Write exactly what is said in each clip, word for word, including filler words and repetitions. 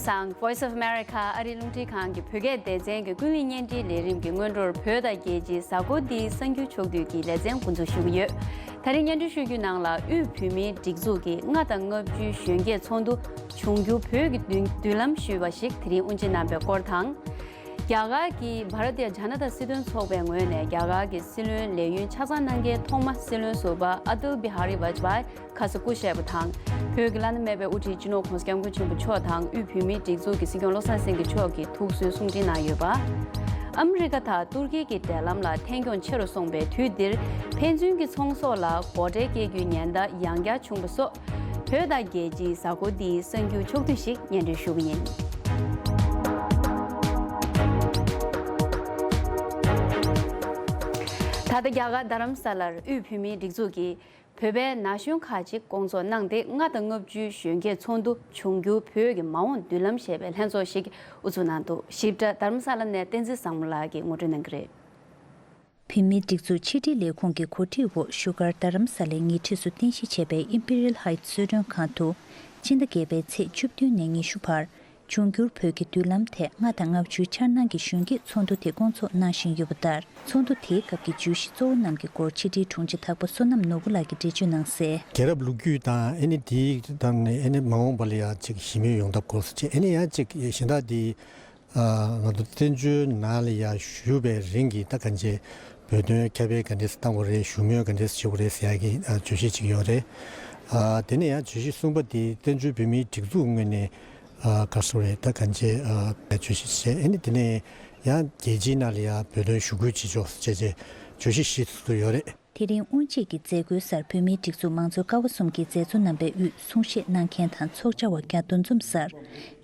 སང་། Voice of America ཨ་རིའི་རླུང་འཕྲིན་ཁང་གི་བོད་སྐད་སྡེ་ཚན་གྱི་ཀུན་གླེང་བརྙན་འཕྲིན་ལས་རིམ་གྱི་སྔོན་འགྲོར། བོད་དང་རྒྱལ་སྤྱིའི་གཟའ་འཁོར་འདིའི་གསར་འགྱུར་ཕྱོགས་བསྡུས་ཀྱི་ལེ་ཚན་འགོ་འཛུགས་ཞུ་གི་ཡོད། དེ་རིང་སྙན་སྒྲོན་ཞུ་རྒྱུའི་ནང་ལ། དབུས་བོད་མིའི་སྒྲིག་འཛུགས་ཀྱི་ལྔ་དང་ལྔ་བཅུའི་གཞོན་སྐྱེས་ཚོགས་འདུ་འབྱུང་འགྱུར་བོད་ཀྱི་མདུན་མདུན་ལམ་ཞུས་པ་ཞིག་དེ་རིང་དབུ་འབྱེད་གནང་བའི་སྐོར་དང་། རྒྱ་གར་གྱི་བྷ་ར་ཏི་ཡ་ཇ་ན་ཏ་སྲིད་དོན་ཚོགས་པའི་ངོས་ནས་རྒྱ་གར་གྱི་སྲིད་བློན་ལས་ཡུན་ཆ་ཚང་གནང་མཁན་ཐོག་མ་སྲིད་བློན་ཟུར་པ་ཨ་ཏུལ་བི་ཧ་རི་ཝཱཇ་པཱི་ཁ་ས་སྐུ་གཤེགས་པ་དང་། བོད་ཀྱི་བླ་ན་མེད་པའི་དབུ་ཁྲིད་སྤྱི་ནོར་༸གོང་ས་༸སྐྱབས་མགོན་ཆེན་པོ་མཆོག་དང་དབུས་བོད་མིའི་སྒྲིག་འཛུགས་ཀྱི་སྲིད་སྐྱོང་བློ་བཟང་སེང་གེ་མཆོག་གིས་ཐུགས་གསོའི་གསུང་འཕྲིན་གནང་ཡོད་པ། ཨ་མི་རི་ཀ་དང་ཏུར་ཀི་གི་འབྲེལ་ལམ་ལ་ཐན་གྱོང་ཆེ་རུ་སོང་པའི་དུས་འདིར། ཕན་ཚུན་གྱི་ཚོང་ཟོག་ལ་སྒོ་ཁྲལ་སྐྱེལ་རྒྱུའི་ཉེན་བརྡ་ཡང་བསྐྱར་བྱུང་པ་སོགས། བོད་དང་རྒྱལ་སྤྱིའི་གཟའ་འཁོར་འདིའི་གསར་འགྱུར་ཕྱོགས་བསྡུས་ཤིག་སྙན་སྒྲོན་ཞུ་གི་ཡིན། ད་ལྟ་རྒྱ་གར་རྡ་རམ་ས་ལར་དབུས་བོད་མིའི་སྒྲིག་འཛུགས་ཀྱིས་བོད་པའི་ན་གཞོན་ཁག་ཅིག་བསྐོང་ཚོགས་གནང་སྟེ། ལྔ་དང་ལྔ་བཅུའི་གཞོན་སྐྱེས་ཚོགས་འདུ་འབྱུང་འགྱུར་བོད་ཀྱི་མ་འོངས་མདུན་ལམ་ཞེས་པའི་ལྷན་ཚོགས་ཤིག་དབུ་འཛུགས་གནང་འདུག། ཞིབ་ཕྲ་རྡ་རམ་ས་ལ་ནས་བསྟན་འཛིན་བཟང་མོ་ལགས་ཀྱིས་ངོ་སྤྲོད་གནང་གི་རེད། བོད་མིའི་སྒྲིག་འཛུགས་ཕྱི་དྲིལ་ལས་ཁུངས་ཀྱི་གོ་སྒྲིག་འོག་བཞུགས་སྒར་རྡ་རམ་ས་ལའི་ཉེ་འཁྲིས་སུ་རྟེན་གཞི་བྱས་པའི་Imperial Heights གསོལ་མགྲོན་ཁང་དུ། སྤྱི་ཟླ་བརྒྱད་པའི་ཚེས་བཅུ་བདུན་ནས་ཉི་ཤུ་བར། འབྱུང་འགྱུར་བོད་ཀྱི་མདུན་ལམ་ཐད་ལྔ་དང་ལྔ་བཅུའི་འཆར་སྣང་གི་གཞོན་སྐྱེས་ཚོགས་འདུ་དེ་བསྐོང་ཚོགས་གནང་བཞིན་ཡོད་པ་ལྟར། ཚོགས་འདུ་དེའི་སྐབས་ཀྱི་བརྗོད་གཞི་གཙོ་བོ་རྣམས་ཀྱི་སྐོར་ཕྱི་དྲིལ་དྲུང་ཆེ་དྭགས་པོ་བསོད་ནམས་ནོར་བུ་ལགས་ཀྱིས་འགྲེལ་བརྗོད་གནང་གསལ། རྒྱལ་རབས་ལོ་རྒྱུས་དང་། ཨེ་ནི་དེའི་དང་ནི་ཨེ་ནི་མ་འོངས་པ་ལ་ཡང་ཅིག་ཞི་མོལ་ཡོང་ཐབས་སྐོར་སོགས་བྱས། ཨེ་ནི་ཡང་ཅིག་གཞན་དག་དེ། ཨ། ང་ཚོ་བཙན་བྱོལ་ནང་ལ་ཡ་བཞུགས་པའི་རིང་གི་ད་གང་ཅི་བོད་དོན་ཁྱབ་སྤེལ་ག་འདྲས་བཏང་དགོས་རེད། བཞུགས་མོལ་ག་འདྲས་བྱེད་དགོས་རེད་ཟེར་ཡ་གི་ཨ་བརྗོད་གཞི་ཅིག་ཡོད་རེད། ཨ། དེ་ནས་ཡང་བརྗོད་གཞི་གསུམ་པ་དེ་བཙན་བྱོལ་བོད་མིའི་སྒྲིག་འཛུགས་ངོས་ནས་ཨ་ག་རེ་ཟེར་དགོས་རེད། ད་གང་ཅི་ཨ་བརྗོད་གཞི་བྱས། ཨ་ནི་དེ་ནས་ཡང་རྒྱལ་སྤྱིའི་ནང་ལ་ཡ་བོད་དོན་ཞུ་སྐུལ་བྱེད་ཕྱོགས་བཅས་བཅས་བརྗོད་གཞི་བཞི་ཚུད་ཡོད་རེད། དེ་རིང་དབུ་འབྱེད་ཀྱི་མཛད་སྒོའི་སར་བོད་མིའི་སྒྲིག་འཛུགས་མང་གཙོའི་ཀ་བ་གསུམ་གྱི་མཛད་གཙོ་རྣམ་པའི་དབུས་གསུང་བཤད་གནང་མཁན་དང་ཚོགས་བཅར་བ་བརྒྱ་འདུ་འཛོམས་སར།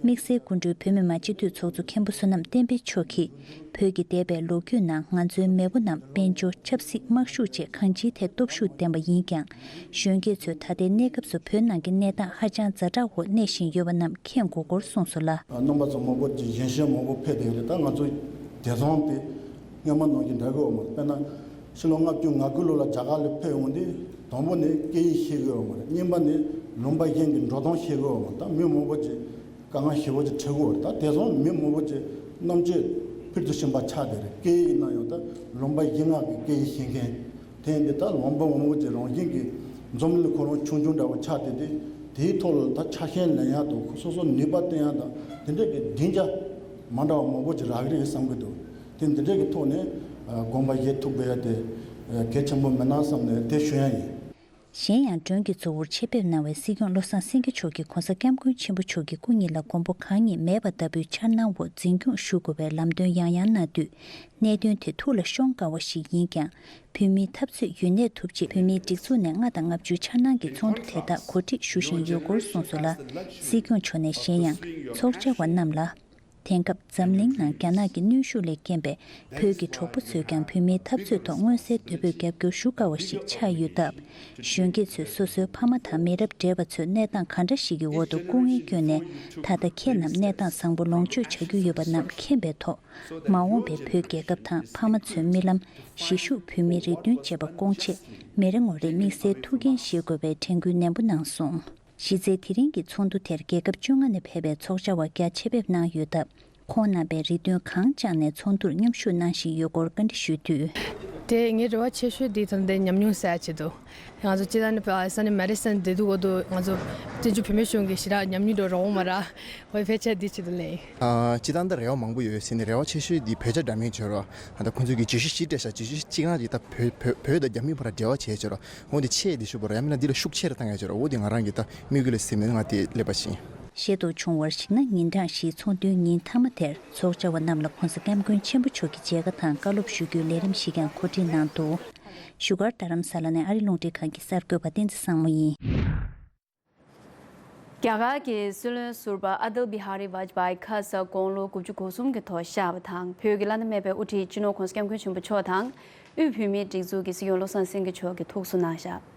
དམིགས་བསལ་སྐུ་མགྲོན་བོད་མི་མང་སྤྱི་འཐུས་ཚོགས་གཙོ་མཁན་པོ་བསོད་ནམས་བསྟན་འཕེལ་མཆོག་གིས། བོད་ཀྱི་འདས་པའི་ལོ་རྒྱུས་ནང་ང་ཚོའི་མེས་པོ་རྣམས་དཔལ་འབྱོར་ཆབ་སྲིད་དམག་ཤུགས་བཅས་གང་ཅིའི་ཐད་སྟོབས་ཤུགས་ལྡན་པ་ཡིན་ཀྱང་། གཞོན་སྐྱེས་ཚོས་ད་ལྟའི་གནས་སྐབས་སུ་བོད་ནང་གི་གནས་སྟངས་ཧ་ཅང་ཛ་དྲག་འོག་གནས་བཞིན་ཡོད་པ་རྣམས་མཁྱེན་དགོས་སྐོར་གསུངས་སོང་ལ། རྣམ་པ་ཚོ་མང་པོ་ཅིག་གཞན་ཤེས་མང་པོ་ཕེབས་བསྡད་ཡོད་རེད། ད་ང་ཚོ་དེ་ཚང་དེ་སྔོན་མ་ནང་བཞིན་འདྲ་གི་ཡོད་མ་རེད། དཔེར་ན། ཕྱི་ལོ་ལྔ་བཅུ་ང་དགུ་ལོ་ལ་རྒྱ་གར་ལ་ཕེབས་ཡོང་དུས། དང་པོ་ནི་སྐད་ཡིག་ཤེས་ཀྱི་ཡོད་མ་རེད། གཉིས་པ་ནི་ལུང་པ་གཞན་གྱི་འགྲོ་སྟངས་ཤེས་ཀྱི་ཡོད་མ་རེད། ད་མི་མང་པོ་ཅིག་དཀའ་ངལ་ཞེ་པོ་ཅིག་འཕྲད་ཀྱི་ཡོད་རེད། ད་དེ་སོང་མི་མང་པོ་ཅིག་རྣམ་དཔྱོད་ཕུལ་དུ་ཕྱིན་པ་ཆགས་བསྡད་རེད། སྐད་ཡིག་ན་ཡང་ད་ལུང་པ་གཞན་ལྔ་གི་སྐད་ཡིག་ཤེས་མཁན་དེ་འདི་ད་ལུང་པ་མང་པོ་ཅིག་རང་བཞིན་གྱི་འཛོམས་ལས་ཁོ་རང་ཆུང་ཆུང་འདྲ་བོ་ཆགས་བསྡད་དེ། དེའི་ཐོག་ལ་ད་ཆ་ཤས་ལེན་ཡག་དང་སོ་སོ་ནུས་པ་བཏོན་ཡག་དང་དེ་འདྲས་ཀྱི་སྡིངས་ཆ་མ་འདྲ་བ་མང་པོ་ཅིག་རག་གི་རེད་བསམ་གྱི་འདུག། དེ་འདི་འདྲས་ཀྱི་ཐོག་ནས་དགོངས་པ་བཞེས་ཐུབ་དགོས་ཡ་དེ་གལ་ཆེན་པོ་མིན་ན་བསམ་ནས་དེ་ཞུ་ཡ་ཡིན། གཞན་ཡང་མགྲོན་གྱི་གཙོ་བོར་ཆེད་ཕེབས་གནང་བའི་སྲིད་སྐྱོང་བློ་བཟང་སེང་གེ་མཆོག་གིས་༸གོང་ས་༸སྐྱབས་མགོན་ཆེན་པོ་མཆོག་གི་སྐུ་ཉིད་ལ་མགོན་པོ་གང་ཉིད་མེད་པ་ལྟ་བུའི་འཆར་སྣང་འོག་འཛིན་སྐྱོང་ཞུ་དགོས་པའི་ལམ་སྟོན་ཡང་ཡང་གནང་དུས། གནད་དོན་དེ་ཐུགས་ལ་ཤོང་དཀའ་བ་ཞིག་ཡིན་ཀྱང་། བོད་མིའི་འཐབ་རྩོད་ཡུན་གནས་ཐུབ་ཆེད་བོད་མིའི་སྒྲིག་འཛུགས་ནས་ལྔ་དང་ལྔ་བཅུའི་འཆར་སྣང་གི་ཚོགས་འདུ་དེ་དག་གོ་སྒྲིག་ཞུ་བཞིན་ཡོད་སྐོར་གསུངས་སོང་ལ། སྲིད་སྐྱོང་མཆོག་ནས་གཞན་ཡང་ཚོགས་བཅར་བ་རྣམས་ལ། དེང་སྐབས་འཛམ་གླིང་ནང་རྒྱ་ནག་གི་གནོན་ཤུགས་ལས་རྐྱེན་པས་བོད་ཀྱི་གྲོགས་པོ་ཚོས་ཀྱང་བོད་མིའི་འཐབ་རྩོད་ཐོག་མངོན་གསལ་དོད་པོས་རྒྱབ་སྐྱོར་ཞུ་དཀའ་བ་ཞིག་ཆགས་ཡོད་སྟབས། གཞོན་སྐྱེས་ཚོས་སོ་སོའི་ཕ་མ་དང་མི་རབས་བགྲེས་པ་ཚོས་གནས་སྟངས་ག་འདྲ་ཞིག་གི་འོག་ཏུ་སྐུ་ངལ་བསྐྱོན་ནས། ད་ལྟ་ཁྱེད་རྣམས་གནས་སྟངས་བཟང་པོ་ལོངས་སྤྱོད་བྱ་རྒྱུ་ཡོད་པ་རྣམས་མཁྱེན་པའི་ཐོག་མ་འོངས་པའི་བོད་རྒྱལ་ཁབ་དང་ཕ་མ་ཚོའི་རྨི་ལམ། གཞིས་བཞུགས་བོད་མིའི་རེ་འདུན་བཅས་པ་སྐོང་ཆེད། མི་རེ་ངོ་རེས་དམིགས་བསལ་ཐུགས་འགན་བཞེས་དགོས་པའི་དྲན་སྐུལ་ནན་པོ་གནང་སོང་། གཞི་རྩའི་དེ་རིང་གི་ཚོགས་འདུ་དེར་རྒྱལ་ཁབ་བཅོ་ལྔ་ནས་ཕེབས་པའི་ཚོགས་བཅར་བ་བརྒྱ་ཆེད་ཕེབས་གནང་ཡོད་སྟབས། ཁོང་རྣམ་པས་རེ་འདུན་གང་བཅངས་ནས་ཚོགས་འདུར་མཉམ་ཞུགས་གནང་བཞིན་ཡོད་སྐོར་བཀའ་འདྲི་ཞུས་དུས། དེ་ངའི་རེ་བ་ཆེ་ཤོས་དེ་ད་ལྟ་ཉམས་མྱོང་བསགས་ཆེད་དུ། ང་ཚོ་སྤྱི་བཏང་ནས་ས་གནས་མེ་ཌི་སོན་བསྡད་དུས་འོག་ཏུ་ང་ཚོ་བཙན་བྱོལ་བོད་མིའི་གཞུང་གི་ཞེ་དྲག་ཉམས་མྱོང་འདྲ་རག་མ་རག་བའི་ཕལ་ཆེར་འདི་ཆེད་དུ་ལེན། ཨ། སྤྱི་བཏང་ད་རེ་བ་མང་པོ་ཡོད་ཟེར་ནས་རེ་བ་ཆེ་ཤོས་འདི་བོད་རྒྱ་འདྲ་མིན་བྱོས་རོགས། ད་ཁོང་ཚོས་ཀྱི་བརྗོད་གཞི་བཞི་སྤྲད་ཤག་བརྗོད་གཞི་གཅིག་རང་གིས་ད་བོད་བོད་བོད་དང་རྒྱ་མིའི་བར་འབྲེལ་བ་བྱས་བྱོས་རོགས། འོ་འདི་ཆེ་འདི་ཤུགས་པོ་ར་ཡ་མིན་ན་འདི་ལ་ཤུགས་ཆེ་རུ་བཏང་ཡ་བྱོས་རོགས། འོ་འདི་ང་རང་གི་ད་དམིགས་ཡུལ་ལ་ཟིན་ནས་ང་དེ་སླེབས་པ་ཞིག་ཡིན། ཤེས་རྟོགས་བྱུང་བར་གཞིགས་ན་ཉིན་གྲངས་བཞིའི་ཚོགས་འདུའི་ཉིན་མཐའ་མ་དེར་ཚོགས་བཅར་བ་རྣམས་ལ་༸གོང་ས་༸སྐྱབས་མགོན་ཆེན་པོ་མཆོག་གི་མཇལ་ཁ་དང་བཀའ་སློབ་ཞུ་རྒྱུའི་ལས་རིམ་ཞིག་ཀྱང་གོ་སྒྲིག་གནང་འདུག། བཞུགས་སྒར་རྡ་རམ་ས་ལ་ནས་ཨ་རི་རླུང་འཕྲིན་ཁང་གི་གསར་འགོད་པ་བསྟན་འཛིན་བཟང་མོ་ཡིན། རྒྱ་གར་གྱི་སྲིད་བློན་ཟུར་པ་ཨ་ཏལ་བི་ཧ་རི་ཝཱཇ་པཱི་ཁ་ས་དགུང་ལོ་དགུ་བཅུ་གོ་གསུམ་གྱི་ཐོག་གཤེགས་པ་དང་། བོད་ཀྱི་བླ་ན་མེད་པའི་དབུ་ཁྲིད་སྤྱི་ནོར་༸གོང་ས་༸སྐྱབས་མགོན་ཆེན་པོ་མཆོག་དང་། དབུས་བོད་མིའི་སྒྲིག་འཛུགས་ཀྱི་སྲིད་སྐྱོང་བློ་བཟང་སེང་གེ་མཆོག་གིས་ཐུགས་གསོ་གནང་བཞག།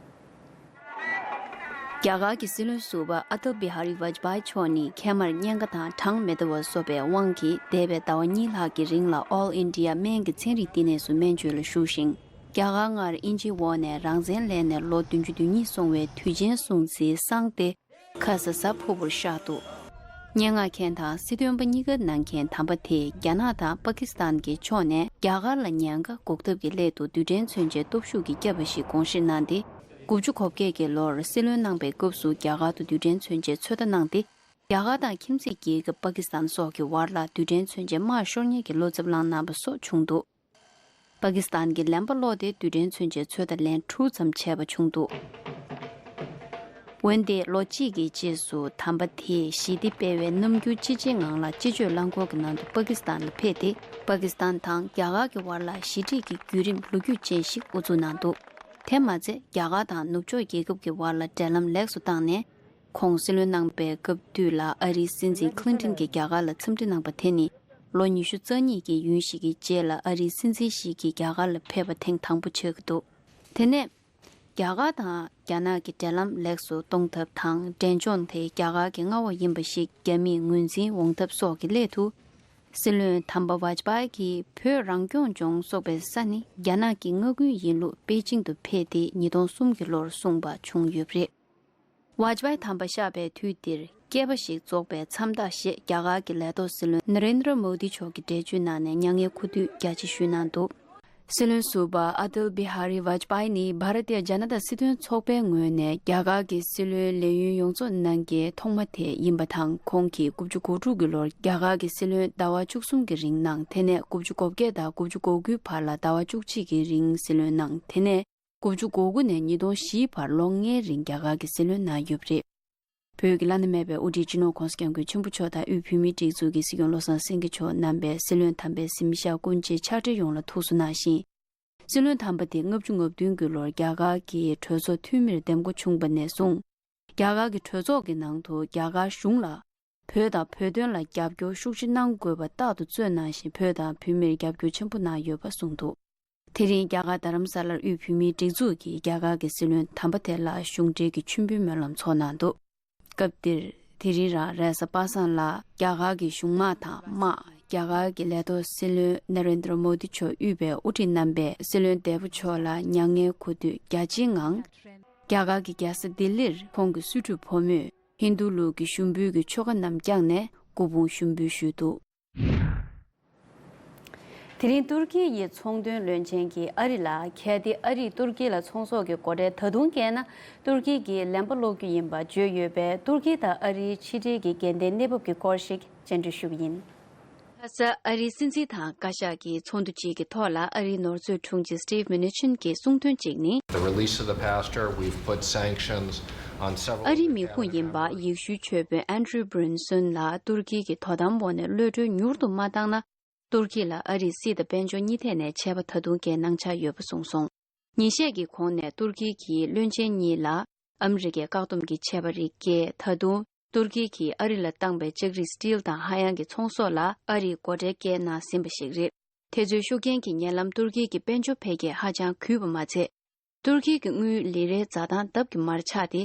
རྒྱ་གར་གྱི་སྲིད་བློན་ཟུར་པ་ཨ་ཏལ་བི་ཧ་རི་ཝཱཇ་པཱི་མཆོག་ནི་མཁལ་མར་གཉན་ཁ་དང་གྲངས་མི་བདེ་བ་སོགས་པའི་དབང་གིས་འདས་པའི་ཟླ་བ་གཉིས་ལྷག་གི་རིང་ལ་ཨོལ་ཨིན་ཌི་ཡ་སྨན་གྱི་ཚན་རིག་བསྟི་གནས་སུ་སྨན་བཅོས་ལ་ཞུགས་ཤིང་། རྒྱ་གར་སྔར་དབྱིན་ཇིའི་འོག་ནས་རང་བཙན་ལེན་ནས་ལོ་བདུན་ཅུ་དོན་གཉིས་སོང་བའི་དུས་ཆེན་སྲུང་བརྩིའི་སང་སྟེ། ཁ་ས་གཟའ་ཕུར་བུར་གཤེགས་འདུག། སྙན་ངག་མཁན་དང་སྲིད་དོན་པ་གཉིས་ཀ་གནང་མཁན་དམ་པ་དེས་རྒྱ་ནག་དང་པ་ཀི་སི་ཐན་གྱི་ཕྱོགས་ནས་རྒྱ་གར་ལ་ཉེན་ཁ་འགོག་ཐབས་ཀྱི་སླད་དུ་རྡུལ་ཕྲན་མཚོན་ཆའི་སྟོབས་ཤུགས་ཀྱིས་བསྐྱབས་པ་ཞིག་དགོངས་བཞེས་གནང་སྟེ། དགུ་བཅུ་གོ་བརྒྱད་ཀྱི་ལོར་སྲིད་བློན་གནང་པའི་སྐབས་སུ་རྒྱ་གར་དུ་རྡུལ་ཕྲན་མཚོན་ཆའི་ཚོད་ལྟ་གནང་སྟེ། རྒྱ་གར་དང་ཁྱིམ་མཚེས་རྒྱལ་ཁབ་པ་ཀི་སི་ཐན་སོགས་ཀྱི་བར་ལ་རྡུལ་ཕྲན་མཚོན་ཆའི་དམག་ཤོར་ཉེན་གྱི་བློ་འཚབ་བསླངས་གནང་པ་སོགས་བྱུང་འདུག་པ་ཀི་སི་ཐན་གྱི་ལན་པ་སློག་སྟེ་རྡུལ་ཕྲན་མཚོན་ཆའི་ཚོད་ལྟ་ལན་དྲུག་ཙམ་བྱས་པ་བྱུང་འདུག་འོན་ཏེ་ལོ་གཅིག་གི་རྗེས་སུ་དམ་པ་དེས་ཞི་བདེ་སྤེལ་བའི་རྣམ་འགྱུར་ཅི་ཆེ་ངང་ལ་སྤྱི་སྤྱོད་རླངས་འཁོར་གྱི་ནང་དུ་པ་ཀི་སི་ཐན་ལ་ཕེབས་ཏེ། པ་ཀི་སི་ཐན་དང་རྒྱ་གར་གྱི་བར་ལ་ཞི་འགྲིག་གི་བརྒྱུད་རིམ་ལོ་རྒྱུས་ཅན་ཞིག་དབུ་འཛུགས་གནང་འདུག་དེ་མ་ཚད་རྒྱ་གར་དང་ནུབ་ཕྱོགས་རྒྱལ་ཁབ་ཀྱི་བར་ལ་འབྲེལ་ལམ་ལེགས་སུ་བཏང་ནས། ཁོང་སྲིད་བློན་གནང་པའི་སྐབས་དུས་ལ་ཨ་རིའི་སྲིད་འཛིན་ཁི་ལིན་ཏོན་གྱིས་རྒྱ་གར་ལ་འཚམས་འདྲི་གནང་པ་དེ་ནི་ལོ་ཉི་ཤུ་རྩ་གཉིས་ཀྱི་ཡུན་ཞིག་གི་རྗེས་ལ་ཨ་རིའི་སྲིད་འཛིན་ཞིག་གིས་རྒྱ་གར་ལ་ཕེབས་པ་ཐེངས་དང་པོ་ཆགས་ཀྱི་འདུག་དེ་ནས་རྒྱ་གར་དང་རྒྱ་ནག་གི་འབྲེལ་ལམ་ལེགས་སུ་གཏོང་ཐབས་དང་འབྲས་ལྗོངས་དེ་རྒྱ་གར་གྱི་མངའ་འོག་ཡིན་པ་ཞིག་རྒྱ་མིས་ངོས་འཛིན་འོང་ཐབས་སོགས་ཀྱི་སླད་དུ། སྲིད་བློན་དམ་པ་ཝཱཇ་པཱ་ཡི་བོད་རང་སྐྱོང་ལྗོངས་སོགས་པའི་ས་ནི་རྒྱ་ནག་གི་མངའ་ཁུལ་ཡིན་ལུགས་པེ་ཅིང་དུ་ཕེབས་ཏེ་ཉིས་སྟོང་གསུམ་གྱི་ལོར་གསུངས་པ་བྱུང་ཡོད་པ་རེད། ཝཱཇ་པཱ་ཡི་དམ་པ་གཤེགས་པའི་དུས་འདིར་སྐྱེས་པ་ཞིག་རྫོགས་པའི་མཚམས་རྟགས་ཞེས་རྒྱ་གར་གྱི་ལས་ཐོག་སྲིད་བློན་ན་རེན་དྲ་མོ་དི་མཆོག་གིས་འགྲེལ་བརྗོད་གནང་ནས་མྱ་ངན་གུས་འདུད་རྒྱ་ཆེ་ཞུས་གནང་འདུག་སྲིད་བློན་ཟུར་པ་ཨ་ཏལ་བི་ཧ་རི་ཝཱཇ་པཱ་ཡི་ནི་བྷ་ར་ཏི་ཡ་ཇ་ན་ཏ་སྲིད་དོན་ཚོགས་པའི་ངོས་ནས་རྒྱ་གར་གྱི་སྲིད་བློན་ལས་ཡུན་ཡོངས་རྫོགས་གནང་མཁན་ཐོག་མ་དེ་ཡིན་པ་དང་། ཁོང་གིས་དགུ་བཅུ་གོ་དྲུག་གི་ལོར་རྒྱ་གར་གྱི་སྲིད་བློན་ཟླ་བ་བཅུ་གསུམ་གྱི་རིང་གནང་། དེ་ནས་དགུ་བཅུ་གོ་བརྒྱད་དང་དགུ་བཅུ་གོ་དགུའི་བར་ལ་ཟླ་བ་བཅུ་གཅིག་གི་རིང་སྲིད་བློན་གནང་། དེ་ནས་དགུ་བཅུ་གོ་དགུ་ནས་ཉིས་སྟོང་བཞིའི་བར་ལོ་ལྔའི་རིང་རྒྱ་གར་གྱི་སྲིད་བློན་གནང་ཡོད་པ་རེད། བོད་ཀྱི་བླ་ན་མེད་པའི་དབུ་ཁྲིད་སྤྱི་ནོར་༧གོང་ས་༧སྐྱབས་མགོན་ཆེན་པོ་མཆོག་དང་དབུས་བོད་མིའི་སྒྲིག་འཛུགས་ཀྱི་སྲིད་སྐྱོང་བློ་བཟང་སེང་གེ་མཆོག་རྣམ་པས་སྲིད་བློན་དམ་པའི་གཟིམ་ཤག་ཀུན་མཇལ་ཕྱག་བྲིས་ཡོངས་ལ་ཐུགས་གསོ་གནང་ཞིང་། སྲིད་བློན་དམ་པ་དེ་ལྔ་བཅུ་ང་བདུན་གྱི་ལོར་རྒྱ་གར་གྱི་གྲོས་ཚོགས་འཐུས་མིར་འདེམས་བསྐོ་བྱུང་བ་ནས་བཟུང་། རྒྱ་གར་གྱི་གྲོས་ཚོགས་ཀྱི་ནང་དུ་རྒྱ་གར་གཞུང་ལ་བོད་དང་བོད་དོན་ལ་རྒྱབ་སྐྱོར་ཤུགས་ཆེ་གནང་དགོས་པ་རྟག་ཏུ་བརྩོན་གནང་ཞིང་། བོད་དང་བོད་མིར་རྒྱབ་སྐྱོར་ཆེན་པོ་གནང་ཡོད་པ་གསུངས་འདུག་དེ་རིང་རྒྱ་གར་རྡ་རམ་ས་ལར་དབུས་བོད་མིའི་སྒྲིག་འཛུགས་ཀྱིས་རྒྱ་གར་གྱི་སྲིད་བློན་དམ་པ་དེ་ལ་གཞུང་འབྲེལ་གྱི་མཆོད་འབུལ་སྨོན་ལམ་ཚོགས་གནང་འདུག་སྐབས་འདིར་དེ་རིང་རང་རེས་གཟའ་པ་སངས་ལ་རྒྱ་གར་གྱི་གཞུང་དམག་དང་དམག་རྒྱ་གར་གྱི་ལས་ཐོག་སྲིད་བློན་ན་རེན་དྲ་མོ་དི་མཆོག་དབུས་པའི་དབུ་ཁྲིད་རྣམ་པས་སྲིད་བློན་འདས་པོ་མཆོག་ལ་མྱ་ངན་གུས་འདུད་རྒྱ་ཆེའི་ངང་། རྒྱ་གར་གྱི་རྒྱལ་ས་ལྡི་ལིར་ཁོང་གི་གསོལ་ཁྲིར་ཕོ་མོས་ཧིན་རྡུ་ལུགས་ཀྱི་ཞུགས་འབུལ་གྱི་ཆོ་ག་རྣམས་བསྐྱངས་ནས་སྐུ་ཕུང་ཞུགས་འབུལ་ཞུས་འདུག་དེ་རིང་ཏུར་ཀི་ཡི་ཚོང་དོན་བློན་ཆེན་གྱིས་ཨ་རི་ལ། གལ་ཏེ་ཨ་རིས་ཏུར་ཀི་ལ་ཚོང་ཟོག་གི་སྒོ་ཁྲལ་ད་དུང་བཀལ་ན། ཏུར་ཀི་གིས་ལན་པ་སློག་རྒྱུ་ཡིན་པ་བརྗོད་ཡོད་པས། ཏུར་ཀི་དང་ཨ་རིའི་ཕྱི་འབྲེལ་གྱི་འགལ་ཟླའི་གནས་བབ་ཀྱི་སྐོར་ཞིག་མཇལ་འཕྲད་ཞུ་གི་ཡིན། ལྷ་ས་ཨ་རིའི་སྲིད་འཛིན་དང་བཀའ་ཤག་གི་ཚོགས་འདུ་གཅིག་གི་ཐོག་ལ་ཨ་རིའི་ནོར་འཛོལ་དྲུང་ཆེ་Steve Mnuchin་གྱིས་གསུངས་དོན་གཅིག་ནི། The release of the pastor, we've put sanctions on several ཨ་རིའི་མི་ཁུངས་ཡིན་པ་ཡེ་ཤུའི་ཆོས་དཔོན་Andrew Brunson་ལ་ཏུར་ཀི་གི་དོ་དམ་འོག་ནས་གློད་གྲོལ་མྱུར་དུ་མ་བཏང་ན། ཏུར་ཀི་ལ་ཨ་རིས་སྲིད་དང་དཔལ་འབྱོར་གཉིས་ཐད་ནས་ཆད་པ་ད་དུང་འགེལ་གནང་འཆར་ཡོད་པ་གསུངས་སོང་། ཉིན་ཤས་ཀྱི་གོང་ནས་ཏུར་ཀི་གིས་བློན་ཆེན་གཉིས་ལ་ཨ་མི་རི་ཀའི་བཀག་སྡོམ་གྱི་ཆད་པ་རིགས་བཀལ། ད་དུང་ཏུར་ཀི་གིས་ཨ་རི་ལ་བཏང་པའི་ལྕགས་རིགས་སི་ཊིལ་དང་ཧ་ཡང་གི་ཚོང་ཟོག་ལ་ཨ་རིས་སྒོ་ཁྲལ་བཀལ་གནང་ཟིན་པ་ཞིག་རེད། དེ་ཚོའི་ཤུགས་རྐྱེན་གྱིས་ཉེ་ལམ་ཏུར་ཀི་གི་དཔལ་འབྱོར་འཕེལ་རྒྱས་ཧ་ཅང་གུད་པ་མ་ཚད། ཏུར་ཀི་གི་དངུལ་ལི་རའི་འཛའ་ཐང་ལྡབ་ཀྱིས་མར་ཆག་སྟེ།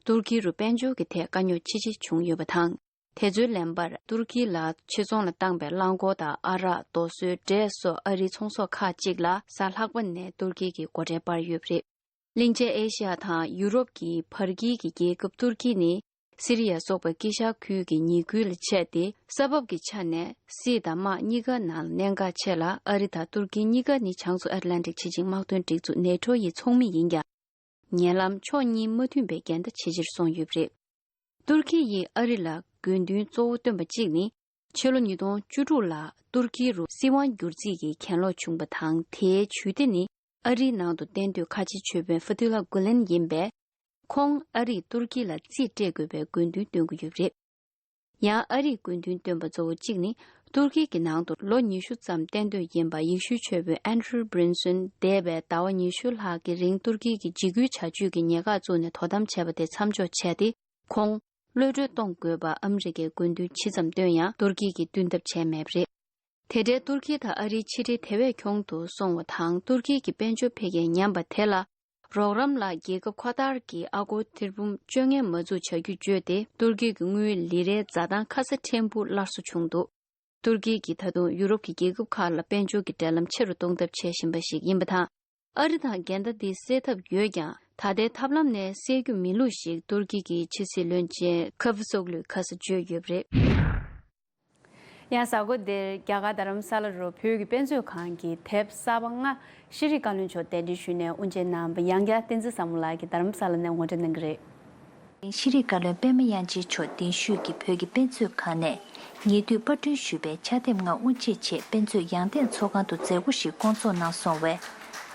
ཏུར་ཀི་རུ་དཔལ་འབྱོར་གྱི་ཐད་དཀའ་རྙོག་ཆེ་ཆེ་བྱུང་ཡོད་པ་དང་། དེ་ཚོའི་ལན་པར་ཏུར་ཀི་ལ་ཕྱིར་ཚོང་ལ་བཏང་པའི་རླངས་འཁོར་དང་ཨ་རག་རྡོ་སོལ་འབྲས་སོགས་ཨ་རིའི་ཚོང་ཟོག་ཁག་ཅིག་ལ་གཟའ་ལྷག་པ་ནས་ཏུར་ཀི་གིས་སྒོ་ཁྲལ་སྤར་ཡོད་པ་རེད། གླིང་ཆེན་ཨེ་ཤི་ཡ་དང་ཡུ་རོབ་ཀྱི་བར་དཀྱིལ་གྱི་རྒྱལ་ཁབ་ཏུར་ཀི་ནི། སི་རི་ཡ་སོགས་པའི་དཀྱིལ་ཤར་ཁུལ་གྱི་ཉེ་ཁུལ་ལ་ཆགས་ཏེ། ས་བབ་ཀྱི་ཆ་ནས་སྲིད་དང་དམག་གཉིས་ཀ་ནང་གནད་འགག་ཆེ་ལ། ཨ་རི་དང་ཏུར་ཀི་གཉིས་ཀ་ནི་བྱང་མཚོ་ཨ་ཏི་ལན་ཏིག་སྤྱི་ཆིངས་དམག་དོན་སྒྲིག་འཛུགས་ནེ་ཊོ་ཡི་ཚོགས་མི་ཡིན་ཀྱང་། ཉེ་ལམ་ཕྱོགས་གཉིས་མ་མཐུན་པའི་འགལ་ཟླ་ཇེ་ཆེར་སོང་ཡོད་པ་རེད། ཏུར་ཀི་ཡིས་ཨ་རི་ལ་དགོས་འདུན་གཙོ་བོ་བཏོན་པ་གཅིག་ནི། ཕྱི་ལོ་ཉིས་སྟོང་བཅུ་དྲུག་ལ་ཏུར་ཀི་རུ་སྲིད་དབང་བསྒྱུར་རྩིས་ཀྱི་གྱེན་ལོག་བྱུང་བ་དང་། དེའི་ཇུས་འདི་ནི་ཨ་རིའི་ནང་དུ་གཏན་སྡོད་ཁ་ཆེའི་ཆོས་དཔོན་ཧྥ་ཐུ་ལ་གུ་ལན་ཡིན་པས། ཁོང་ཨ་རིས་ཏུར་ཀི་ལ་རྩིས་སྤྲད་དགོས་པའི་དགོས་འདུན་བཏོན་གྱི་ཡོད་པ་རེད། ཡང་ཨ་རིས་དགོས་འདུན་བཏོན་པ་གཙོ་བོ་གཅིག་ནི། ཏུར་ཀི་གི་ནང་དུ་ལོ་ཉི་ཤུ་ཙམ་གཏན་སྡོད་ཡིན་པ་ཡེ་ཤུའི་ཆོས་དཔོན་ཨན་ཌྲུ་བྷི་རིན་སོན་འདས་པའི་ཟླ་བ་ཉི་ཤུ་ལྷག་གི་རིང་ཏུར་ཀི་གིས་འཇིགས་སྐུལ་བྱ་སྤྱོད་ཀྱི་ཉེན་ཁ་བཙུགས་ནས་དོ་དམ་བྱས་པ་དེ་མཚམས་འཇོག་བྱས་ཏེ། ཁོང་གློད་གྲོལ་གཏོང་དགོས་པ་ཨ་མི་རི་ཀའི་དགོས་འདུན་ཇི་ཙམ་བཏོན་ཡང་ཏུར་ཀི་གིས་བསྟུན་ཐབས་བྱས་མེད་པ་རེད། དེ་འཕྲལ་ཏུར་ཀི་དང་ཨ་རིའི་ཕྱི་འབྲེལ་དེ་བས་གྱོང་དུ་སོང་བ་དང་། ཏུར་ཀི་གི་དཔལ་འབྱོར་འཕེལ་རྒྱས་ཉམས་པ་དེ་ལ། རོགས་རམ་ལ་རྒྱལ་ཁབ་ཁ་ཐར་གྱིས་ཨ་སྒོར་ཐེར་འབུམ་བཅོ་ལྔ་མ་འཛུགས་བྱ་རྒྱུ་བརྗོད་དེ། ཏུར་ཀི་གི་དངུལ་ལི་རའི་འཛའ་ཐང་ཁ་ཚ་ཕྲན་བུ་སླར་གསོ་བྱུང་འདུག་ཏུར་ཀི་གིས་ད་དུང་ཡུ་རོབ་ཀྱི་རྒྱལ་ཁབ་ཁག་ལ་དཔལ་འབྱོར་གྱི་འབྲེལ་ལམ་ཆེ་རུ་གཏོང་ཐབས་བྱེད་བཞིན་པ་ཞིག་ཡིན་པ་དང་། ཨ་རི་དང་འགལ་ཟླ་འདི་སེལ་ཐབས་ཡོད་ཀྱང་། ད་ ད་ལྟའི་ཐབས་ལམ་ནས་སེལ་རྒྱུ་མིན་ལུགས་ཤིག་ཏུར་ཀི་གི་ཕྱི་སྲིད་བློན་ཆེན་ཁ་ཝུ་སོག་ལུས་ཁ་སང་བརྗོད་ཡོད་པ་རེད། ཡང་གཟའ་འཁོར་འདིར་རྒྱ་གར་རྡ་རམ་ས་ལ་རུ་བོད་ཀྱི་དཔེ་མཛོད་ཁང་གི་དེབ་གསར་པ་ལྔ་ཤེས་རིག་བཀའ་བློན་མཆོག་གདན་འདྲེན་ཞུས་ནས་དབུ་འབྱེད་གནང་བ། ཡང་བསྐྱར་བསྟན་འཛིན་བཟང་མོ་ལགས་ཀྱིས་རྡ་རམ་ས་ལ་ནས་ངོ་སྤྲོད་གནང་གི་རེད། ཤེས་རིག་བཀའ་བློན་པད་མ་དབྱངས་ཅན་མཆོག་གདན་ཞུས་ཀྱིས་བོད་ཀྱི་དཔེ་མཛོད་ཁང་ནས་ཉེ་དུས་པར་སྐྲུན་ཞུས་པའི་ཕྱག་དེབ་ལྔ་དབུ་འབྱེད་ཆེད་དཔེ་མཛོད་ཡང་སྟེང་ཚོགས་ཁང་དུ་མཛད་སྒོ་ཞིག་བསྐོང་ཚོགས་གནང་སོང་བས།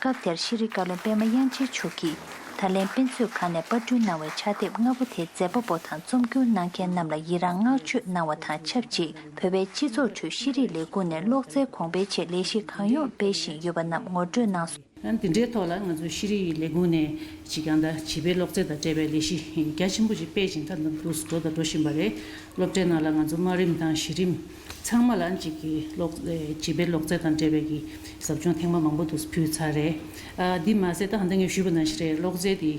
སྐབས་དེར་ཤེས་རིག་བཀའ་བློན་པད་མ་དབྱངས་ཅན་མཆོག་གིས་ད་ལན་དཔེ་མཛོད་ཁང་ནས་པར་སྐྲུན་གནང་བའི་ཕྱག་དེབ་ལྔ་པོ་དེ་མཛད་པ་པོ་དང་རྩོམ་སྒྱུར་གནང་མཁན་རྣམས་ལ་ཡི་རངས་བསྔགས་བརྗོད་གནང་བ་དང་ཆབས་ཅིག་བོད་པའི་སྤྱི་ཚོགས་ཁྲོད་ཤེས་རིག་ལས་ཁུངས་ནས་ཀློག་རྩལ་གོང་འཕེལ་ཆེད་ལས་གཞི་གང་ཡོང་སྤེལ་བཞིན་ཡོད་པ་རྣམས་ངོ་སྤྲོད་གནང་སོང་། ཨ་ནི་དེ་འདྲའི་ཐོག་ལ་ང་ཚོ་ཤེས་རིག་ལས་ཁུངས་ནས་ཅིག་ཡང་ད་བྱིས་པའི་སློབ་ཚན་དང་འབྲེལ་བའི་ལས་གཞི་རྒྱ་ཆེན་པོ་ཅིག་སྤེལ་བཞིན་ད་ལྟ་འདུག་འགྲོ་དང་འགྲོ་བཞིན་པ་རེད། སློབ་གྲྭའི་ནང་ལ་ང་ཚོ་དམའ་རིམ་དང་གཞི་རིམ་ཚང་མ་ལ་ཅིག་གི་ཀློག་ཨེ་བྱིས་པའི་སློབ་ཚན་དང་འབྲེལ་བའི་གི་ཟབ་སྦྱོང་ཐེངས་མ་མང་པོ་འདུག་ཕུལ་ཚར་རེད། ཨ་འདི་མ་ཟད་ད་ཧ་ད་ངས་ཞུས་པ་ནང་བཞིན་རེད། སློབ་ཚན་འདི་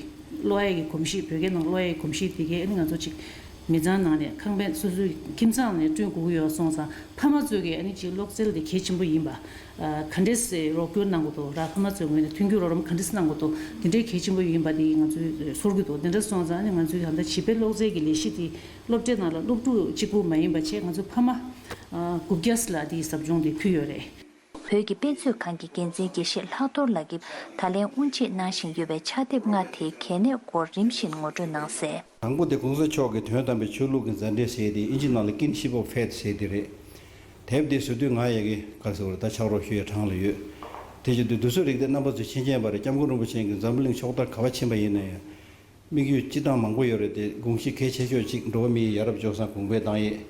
ཀློག་ཡས་ཀྱི་གོམས་གཤིས་བོད་སྐད་ནང་ཀློག་ཡས་ཀྱི་གོམས་གཤིས་འདི་གའི་ཨ་ནི་ང་ཚོ་ཅིག་མི་ཚང་ནང་ནས་ཁང་པའི་སོ་སོའི་ཁྱིམ་ཚང་ནས་བསྐྲུན་དགོས་ཀྱི་ཡོད་སོང་ཙང་ཕ་མ་ཚོས་ཀྱི་ཨ་ནི་ཅིག་སློབ་ཚན་འདི་གལ་ཆེན་པོ་ཡིན་པ། ག་འདྲས་སེ་རོགས་སྐྱོར་གནང་དགོས་འདུག་ར། ཕ་མ་ཚོའི་ངོས་ནས་མཐུན་འགྱུར་རོགས་རམ་ག་འདྲས་སེ་གནང་དགོས་འདུག་དེ་འདྲའི་གལ་ཆེན་པོ་ཡིན་པ་དེ་ང་ཚོས་ཚོར་གྱི་འདུག་དེ་འདྲ་སོང་ཙང་ནི་ང་ཚོས་ད་ལྟ་བྱིས་པའི་སློབ་ཚན་གྱི་ལས་གཞི་དེ་སློབ་གྲྭའི་ནང་ལ་སློབ་ཕྲུག་གཅིག་པུ་མ་ཡིན་པ་བྱས་ང་ཚོ་ཕ་མ་དགུ་བརྒྱ་ལ་དེའི་ཟབ་སྦྱོང་དེ་ཕུལ་ཡོད་རེད། བོད་ཀྱི་དཔེ་མཛོད་ཁང་གི་འགན་འཛིན་དགེ་བཤེས་ལྷག་རྡོར་ལགས་ཀྱིས་ད་ལན་དབུ་འབྱེད་གནང་བཞིན་ཡོད་པའི་ཕྱག་དེབ་ལྔ་དེའི་གལ་གནད་སྐོར་རིམ་བཞིན་ངོ་སྤྲོད་གནང་གསལ། དང་པོ་དེ་གོང་ས་མཆོག་གི་དོན་དམ་པའི་ཆོས་ལུགས་ཀྱི་མཛའ་འབྲེལ་ཟེར་དེ་ཨིན་ཇི་ནང་ལ་Kinship of Faith ཟེར་དེ་རེད། དེབ་དེ་བཟོ་དུས་ང་ཡ་གི་ག་རེ་ཟེར་བ་རེད། ད་ཕྱག་རོགས་ཞུ་ཡ་གྲངས་ལ་ཡོད། དེ་བཞིན་དུ་དུས་ཚོད་རིགས་དེ་རྣམ་པ་ཚོས་མཁྱེན་མཁྱེན་པ་རེད། སྐྱབས་མགོན་རིན་པོ་ཆེ་གིས་འཛམ་བུ་གླིང་ཕྱོགས་མཐར་ག་པར་ཕྱིན་པ་ཡིན་ན་ཡང་། དམིགས་ཡུལ་སྤྱི་བཏང་མང་པོ་ཡོད་རེད་དེ། དགོངས་གཞི་གལ་ཆེ་ཤོས་གཅིག་འགྲོ་བ་མིའི་ཡ་རབས་སྤྱོད་བཟང་གོང་འཕེལ་བཏང་ཡས།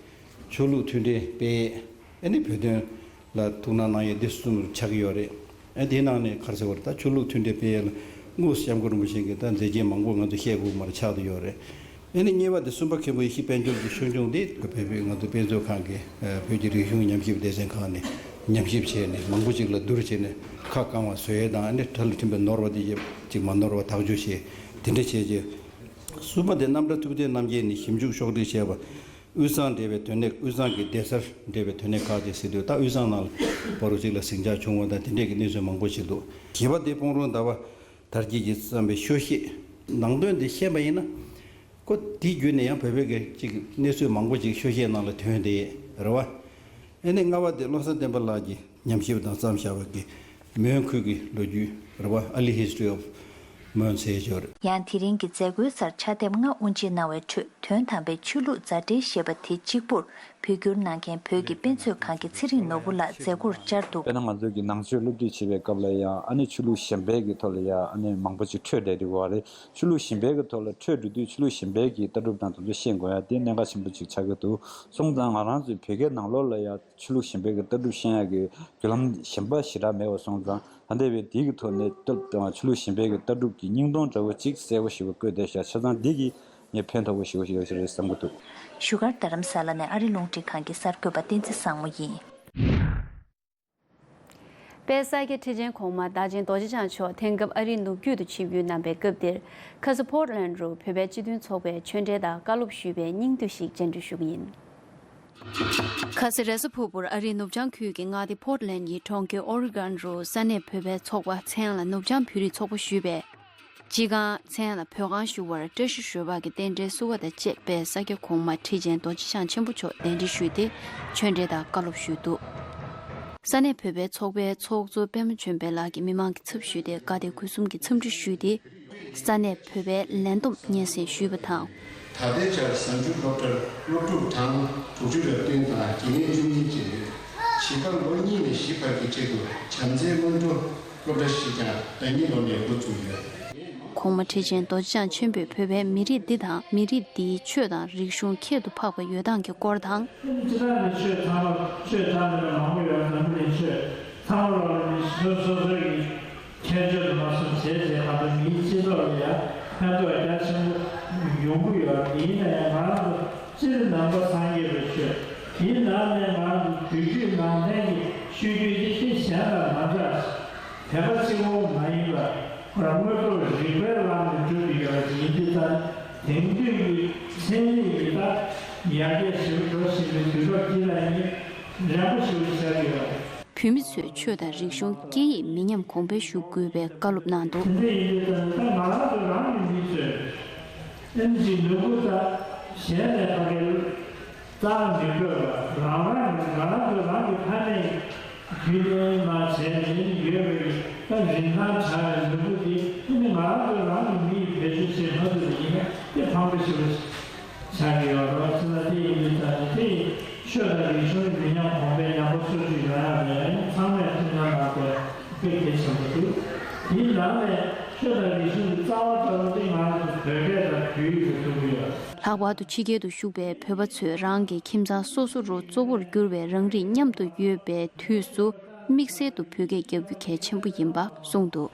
ཆོས་ལུགས་མཐུན་སྒྲིལ་སྤེལ་ཡས། ཨ་ནི་བོད་དོན་ལ་ཐུགས་སྣང་གནང་ཡས་འདི་གསུམ་ཆགས་ཀྱི་ཡོད་རེད། ཨ་དེའི་ནང་ནས་ག་རེ་ཟེར་བ་རེད། ད་ཆོས་ལུགས་མཐུན་སྒྲིལ་སྤེལ་ཡས་ལ་དངོས་སུ་སྐྱབས་མགོན་རིན་པོ་ཆེ་གིས་ད་མཛད་རྗེས་མང་པོ་ང་ཚོ་བཤད་དགོས་མ་རེད། ཆགས་བསྡད་ཡོད་རེད། ཨ་ནི་གཉིས་པ་དེ་གསུམ་པ་མཁན་པོ་ཡེ་ཤེས་དཔལ་འབྱོར་གྱི་ཆོས་འབྱུང་འདི་བོད་པའི་ང་ཚོ་དཔེ་མཛོད་ཁང་གི་བོད་ཀྱི་རིག་གཞུང་ཉམས་ཞིབ་སྡེ་ཚན་ཁང་ནས་ཉམས་ཞིབ་བྱས་ནས་མང་པོ་ཅིག་ལ་བསྡུར་བྱས་ནས་ཁ་བསྐང་བ་བཟོ་ཡས་དང་། ཨ་ནི་གྲ་ལ་འཕྲིན་པའི་ནོར་བ་དེ་ཅིག་མ་ནོར་བ་ཐག་གཅོད་བྱས། དེ་འདྲ་བྱས་རྗེས། གསུམ་པ་དེ་རྣམ་གྲྭ་ཐུབ་བསྟན་རྣམ་རྒྱལ་ནས་ཞིབ་འཇུག་ཤོག་སྒྲིག་བྱས་པ། དབུས་གཙང་འབྲེལ་བའི་དོན་གནད། དབུས་གཙང་གི་སྡེ་གསར་འབྲེལ་བའི་དོན་གནད་ཁག་ཅིག་ཟེར་དུས། ད་དབུས་གཙང་ནང་ལ་བར་དུ་ཅིག་ལ་ཟིང་ཆ་བྱུང་བ་དང་དེ་འདྲས་ཀྱི་གནས་ཚུལ་མང་པོ་ཞིག་འདུག་བཞི་པ་དེ་སྤུངས་རོང་ཟླ་བ་དར་རྒྱས་ཀྱིས་བརྩམས་པའི་ཤོ་ཤེས། ནང་དོན་དེ་ཤེས་པ་ཡིན་ན། ཁོ་དེ་བརྒྱུད་ནས་ཡང་བོད་པའི་གི་ཅིག་གནས་ཚུལ་མང་པོ་ཅིག་ཤོ་ཤེས་ནང་ལ་ཐོན་བསྡད་རེད་བ། ཨ་ནི་ལྔ་པ་དེ་བློ་བཟང་བསྟན་པ་ལགས་ཀྱིས་ཉམས་ཞིབ་དང་བརྩམས་བཞག་པ་གི་མོན་ཁུལ་གྱི་ལོ་རྒྱུས་རེད་བ། Early History of Mon ཟེར་ཡས་ཅིག་ཡོད་རེད། ཡང་དེ་རིང་གི་མཛད་སྒོའི་སར་ཕྱག་དེབ་ལྔ་དབུ་འབྱེད་གནང་བའི་ཁྲོད་དོན་དམ་པའི་ཆོས་ལུགས་མཛའ་འབྲེལ་ཞེས་པ་དེ་གཅིག་པུར་བོད་བསྒྱུར་གནང་མཁན་བོད་ཀྱི་དཔེ་མཛོད་ཁང་གི་ཚེ་རིང་ནོར་བུ་ལགས་མཛད་སྒོར་བཅར་འདུག་དཔེར་ན་ང་ཚོ་གི་ནང་ཆོས་སློབ་ཁྲིད་བྱེད་པའི་སྐབས་ལ་ཡང་ཨ་ནི་ཆོས་ལུགས་གཞན་པའི་གི་ཐོག་ལ་ཡང་ཨ་ནི་མང་པོ་ཅིག་འཕྲོས་བསྡད་འདུག་བ་རེད། ཆོས་ལུགས་གཞན་པའི་གི་ཐོག་ལ་འཕྲོས་འགྲོ་དུས་ཆོས་ལུགས་གཞན་པའི་གི་ལྟ་གྲུབ་དང་དེ་ཚོ་ཤེས་དགོས་ཡ་དེ་གནད་འགག་ཆེན་པོ་ཅིག་ཆགས་ཀྱི་འདུག་སོང་ཙང་ང་རང་ཚོའི་བོད་སྐད་ནང་ལོགས་ལ་ཡང་ཆོས་ལུགས་གཞན་པའི་གི་ལྟ་གྲུབ་ཤེས་ཡ་གི་བརྒྱུད་ལམ་གཞན་པ་ཞེ་དྲག་མེད་པ་སོང་ཙང་། ད་ལྟ་བའི་དེའི་གི་ཐོག་ནས་ལྟ་ཆོས་ལུགས་གཞན་པའི་གི་ལྟ་གྲུབ་ཀྱི་སྙིང་སྟོབས་འདྲ་བོ་ཅིག་གསལ་པོ་ཞེ་པོ་བཀོད་བསྡད་ཤག་བྱས་ཙང་འདི་གིས་ངས་ཕན་ཐོགས་པོ་ཞེ་པོ་ཞིག་ཡོད་ས་རེད་བསམ་གྱི་འདུག་བཞུགས་སྒར་རྡ་རམ་ས་ལ་ནས་ཨ་རི་རླུང་འཕྲིན་ཁང་གི་གསར་འགོད་པ་བསྟན་འཛིན་བཟང་མོ་ཡིན། དཔལ་ས་སྐྱ་ཁྲི་ཆེན་གོང་མ་བདག་ཆེན་རྡོ་རྗེ་འཆང་མཆོག་དེང་སྐབས་ཨ་རིའི་ནུབ་རྒྱུད་དུ་ཆིབས་བསྒྱུར་གནང་པའི་སྐབས་འདིར། ཁ་ས་ཕོར་ཏ་ལན་རུ་བོད་པའི་སྤྱི་མཐུན་ཚོགས་པས་ཆོས་འབྲེལ་དང་བཀའ་སློབ་ཞུས་པའི་སྙིང་བསྡུས་ཤིག་སྙན་སྒྲོན་ཞུ་གི་ཡིན། ཁ་སང་རེས་གཟའ་ཕུར་བུར་ཨ་རིའི་ནུབ་བྱང་ཁུལ་གྱི་མངའ་སྡེ་ཕོར་ཏ་ལན་གྱི་གྲོང་ཁྱེར་ཨོ་རི་གྷོན་རུ་ས་གནས་བོད་པའི་ཚོགས་པ་མཚན་ལ་ནུབ་བྱང་བོད་རིགས་ཚོགས་པ་ཞུས་པས། སྤྱི་ཁང་མཚན་ལ་བོད་ཁང་ཞུ་བར་བཀྲ་ཤིས་ཞོལ་པ་གི་རྟེན་འབྲེལ་བསུ་བ་དང་བཅས་པའི་ས་སྐྱ་གོང་མ་ཁྲི་ཆེན་རྡོ་རྗེ་འཆང་ཆེན་པོ་མཆོག་གདན་འདྲེན་ཞུས་ཏེ་ཆོས་འབྲེལ་དང་བཀའ་སློབ་ཞུས་འདུག་ས་གནས་བོད་པའི་ཚོགས་པའི་ཚོགས་གཙོ་པད་མ་ཆོས་འཕེལ་ལགས་ཀྱིས་མི་མང་གི་ཚབ་ཞུས་ཏེ་དགའ་དད་གུས་གསུམ་གྱི་འཚམས་འདྲི་ཞུས་ཏེ། ས་གནས་བོད་པའི་ལས་བསྡོམས་སྙན་སེང་ཞུས་པ་དང་། ད་ལྟའི་ཆར་གཟའ་མཇུག་སློབ་གྲྭར་སློབ་ཕྲུག་གྲངས་དྲུག་ཅུ་རེ་བདུན་དང་དགེ་རྒན་བཅུ་གཉིས་བཅས་ཡོད། གཞིས་ཁག་ལོ་གཉིས་ནས་བཞི་བར་གྱི་ཆེད་དུ་བྱམས་བརྩེའི་སྔོན་འགྲོ་སློབ་གྲྭ་ཞིག་ཀྱང་ཟླ་གཉིས་ལོ་ནས་འགོ་བཙུགས་ཡོད། གོང་མ་ཁྲི་ཆེན་རྡོ་རྗེ་འཆང་ཆེན་པོས་བོད་པའི་མི་རིགས་འདི་དང་མི་རིགས་འདིའི་ཆོས་དང་རིག་གཞུང་ཁྱད་དུ་འཕགས་པ་ཡོད་སྟངས་ཀྱི་སྐོར་དང་། སྤྱི་བཏང་ནས་ཆོས་ཚང་མ་ཆོས་ཚང་མ་མང་པོ་ཡོད། འཛམ་བུ་གླིང་ཆོས་ཚང་མ་ལ་ནི་སོ་སོ་སོའི་ཁྱད་ཆོས་དུ་མ་སོང་བྱས་བྱས་ད་ལྟ་མིའི་སྤྱི་ཚོགས་ལ་ཡང་ཕན་ཐོགས་རྒྱ་ཆེན་པོ་ཡོང་གི་ཡོད། ཡིན་ན་ཡང་ང་རང་ཚོ་སྤྱིར་ནང་པ་སངས་རྒྱས་པའི་ཆོས་དེའི་ནང་ནས་ང་རང་ཚོ་བོད་བརྒྱུད་ནང་བསྟན་གྱི་ཆོས་བརྒྱུད་དེ་ཁྱེད་གཞན་དང་མ་འདྲ་ཞིང་དད་པ་གཅིག་པོ་མ་ཡིན་པར་དངོས་ཐོག་རིགས་པའི་ལམ་ནས་སྒྲུབ་ཀྱི་ཡོད་པ་ཡིན་དུས་ཙང་དེང་དུས་ཀྱི་ཚན་རིག་གི་ད་ཡར་རྒྱས་ཞིག་འགྲོ་བཞིན་པའི་དུས་སྐབས་འདི་ལ་ཡིན་རན་པོ་ཞིག་བྱ་དགོས་པ། བོད་མི་ཚོས་ཆོས་དང་རིག་གཞུང་སྐད་ཡིག་མི་ཉམས་གོང་འཕེལ་ཞུ་དགོས་པའི་བཀའ་སློབ་གནང་འདུག། དེ་འདྲ་ཡིན་དུས་ཙང་ད་ང་རང་ཚོ་རང་གི་མི་ཚོས་ཨེམ་ཆི་ནོར་བུ་དང་གཞན་ལས་ཁ་གལ་རྩ་མི་དགོས་པ་རང་རང་གི་ང་རང་ཚོ་རང་གི་ཕ་མེས་རྒྱུད་ལྡན་མ་བྱས་ནས་ཡོད་པའི་ད་རིན་ཐང་བྲལ་བའི་ནོར་བུ་དེ་ཨ་ནི་ང་རང་ཚོ་རང་གི་མི་ཡིས་བེད་སྤྱོད་བྱེད་མ་ཐུབ་པ་ཡིན་ན་དེ་ཕངས་པ་ཞེ་པོ་ཆགས་ཀྱི་ཡོད་རེད་བ། ཅི་ལ་དེ་ཡིན་དུས་ཙང་ནས་དེ་ཆོས་དང་རིག་གཞུང་གི་མི་ཉམས་གོང་འཕེལ་ཡག་པོ་སོར་ཆུད་ཡོང་ཡག་ལ་ཡང་ཚང་མས་ཐུགས་སྣང་གནང་དགོས་དཔེ་གལ་ཆེན་པོ་འདུག། དེའི་ནང་ནས་ཆོས་དང་རིག་གཞུང་གི་རྩ་བ་ལྟ་བུ་དེ་ང་རང་ཚོ་བོད་སྐད་དང་བོད་ཡིག་ཏུ་གཏོང་གི་ཡོད། ལྷག་པར་དུ་ཕྱི་རྒྱལ་དུ་བཞུགས་པའི་བོད་པ་ཚོས་རང་གི་ཁྱིམ་ཚང་སོ་སོ་རུ་གཙོ་བོར་གྱུར་བའི་རང་རིགས་མཉམ་དུ་ཡོད་པའི་དུས་སུ་དམིགས་བསལ་དུ་བོད་སྐད་རྒྱབ་རྒྱུ་གལ་ཆེན་པོ་ཡིན་པ་གསུངས་འདུག།